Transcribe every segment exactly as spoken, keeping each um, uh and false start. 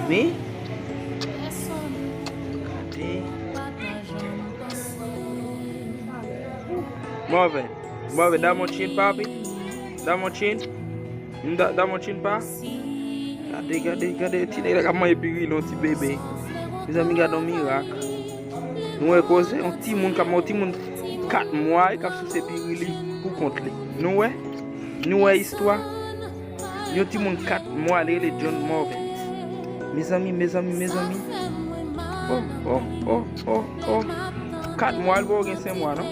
Mi? Gade. Marvin. Marvin, Damon Chin, papi. Damon Chin. M da-, Damon Chin pa. Gade, gade, gade, ti nèg la k ap manje pirili, yon ti bebe. Mezanmi, gade yon mirak. Nou wè koze, yon timoun k ap, yon timoun kat mwa e k ap souse pirili pou kont li. Nou wè? Nou wè istwa? Yon timoun kat mwa, li rele John Morvens. Mezanmi, mezanmi, mezanmi. Oh, oh, oh, oh, oh. Kat mwa, li poko gen senk mwa, non?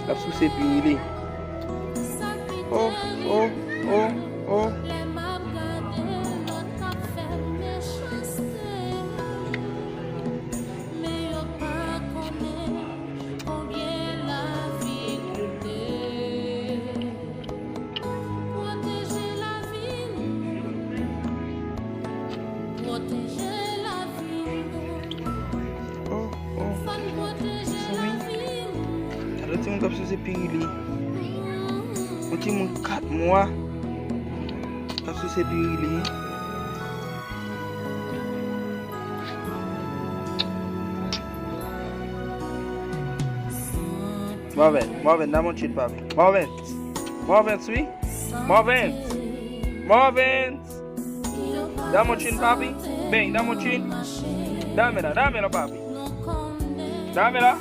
L ap souse pirili. Oh, oh, oh, oh. Oh, oh. Mezanmi, gade yon timoun k ap souse pirili. Yon timoun kat mwa k ap souse pirili. Marvin, Marvin, Damon Chin, papi. Marvin, Marvin, wi. Marvin, Marvin. Damon Chin, papi. Bang, Damon Chin. Dame la, dame la, papi. Dame la.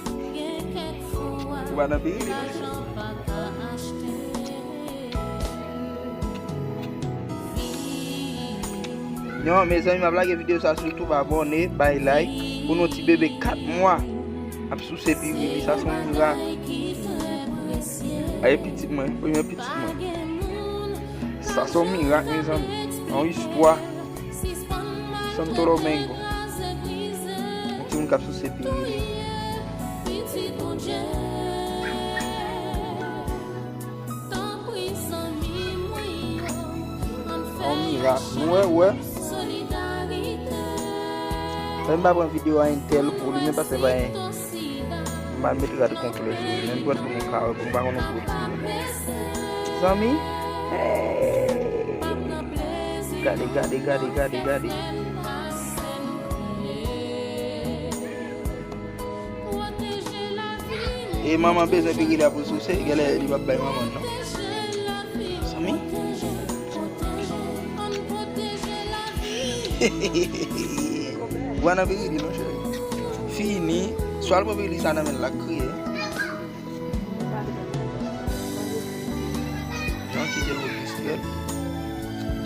Ou pa nan peyi, li. Non, mezanmi, m ap lage videyo sa sou YouTube, abòne, bay like, pou nou ti bebe kat mwa ap souse pirili, sa se yon mirak. Ay, pitit mwen, premye pitit mwen. Sa se yon mirak, mezanmi. Yon istwa. Santo Domingo. Yon timoun k ap souse pirili. Yon mirak. Nou wè, wè. Fè m pa pran videyo a entèl pou li, men paske pa gen. M al met rad konplè sou li, men m pran pou nou ka wè, pou nou pa konn yon pwodui. Zanmi, hey! Gade, gade, gade, gade, gade. E manman bezwen pirili a pou l souse, genlè li p ap bay manman l, non. Zanmi. Bwa nan pirili, non, cheri. Fini. Swa l pran pirili sa nan men l, l ap kriye. Non, kite l registrè l.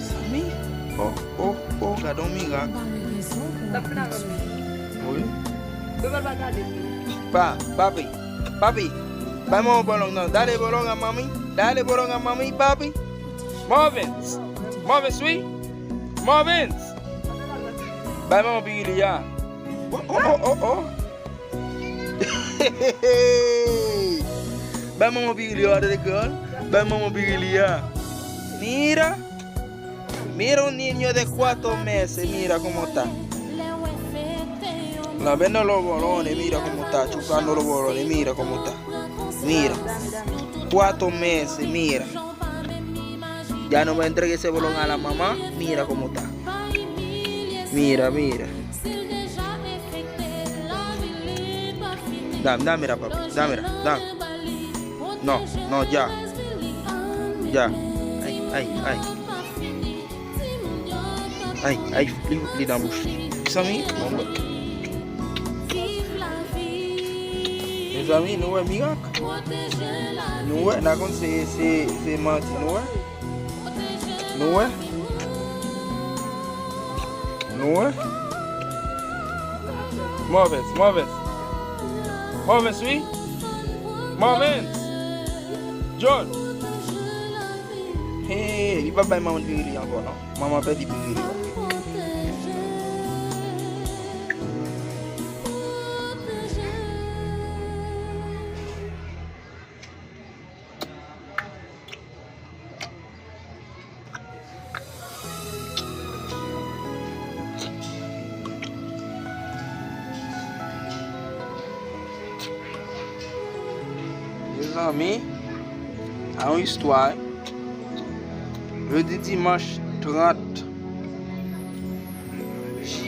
Zanmi. Oh, oh, oh, gade yon mirak. Wi. Pa, papi, papi. Bay manman yon bòlong, non. Dale bòlong a manmi. Dale bòlong a manmi, papi. Marvins. Marvins, wi. Marvins. Bay manman pirili a. Oh, oh, oh, oh, oh. Bay manman pirili a, tande kreyòl. Bay manman pirili a. Mira. Mira un niño de cuatro meses, mira cómo está. Lambendo los bolones, mira cómo está. Chupando los bolones, mira cómo está. Mira. Cuatro meses, mira. Ya no va a entregar ese bolón a la mamá. Mira cómo está. Mira, mira. Dam, dam, mira, papi. Dam, mira, dam. Non, non, ya. Ya. Ay, ay, ay. Ay, ay, li, li nan bouch li. Mezanmi, bon, bon. Mezanmi, nou wè mirak. Nou wè, n a konn se, se, se manti, nou wè. Nou wè. Nou wè. Marvins, Marvins. Marvins, wi. Marvins. John. Hey, li p ap bay manman l pirili ankò, non. Manman pèdi pirili. Mezanmi, a yon istwa, wi. Jodi dimanch trant,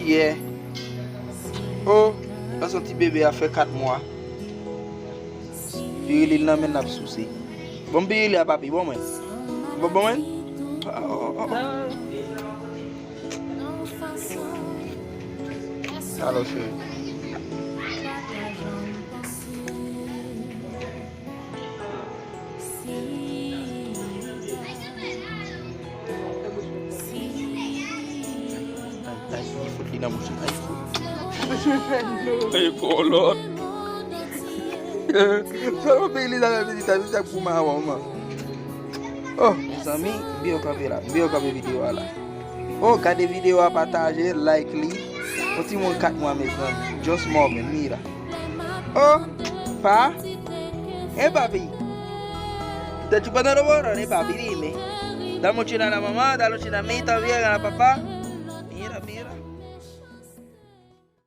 Yeah. Oh, la soti bebe a fè kat mwa. Pirili nan men n ap souse. Bon, pirili a papi, bon mwen. Bon, bon mwen. Oh, oh, oh, oh. Alo, cheri. Ay, ay, li fout li nan bouch li, ay, fout. Ey, kolòt. Sèlman peyi li la, la, peyi li la, peyi li la pou mawon, man. Oh, mezanmi, m byen kanpe la, m byen kanpe videyo a la. Oh, gade videyo a, pataje, like li. Yon timoun kat mwa, mezanmi. Just Morgan, mira. Oh, pa. E papi. Te chupa na robo, ne papi, dime. Dame un chin a la mamá, dale un chin a mí también, a la papá.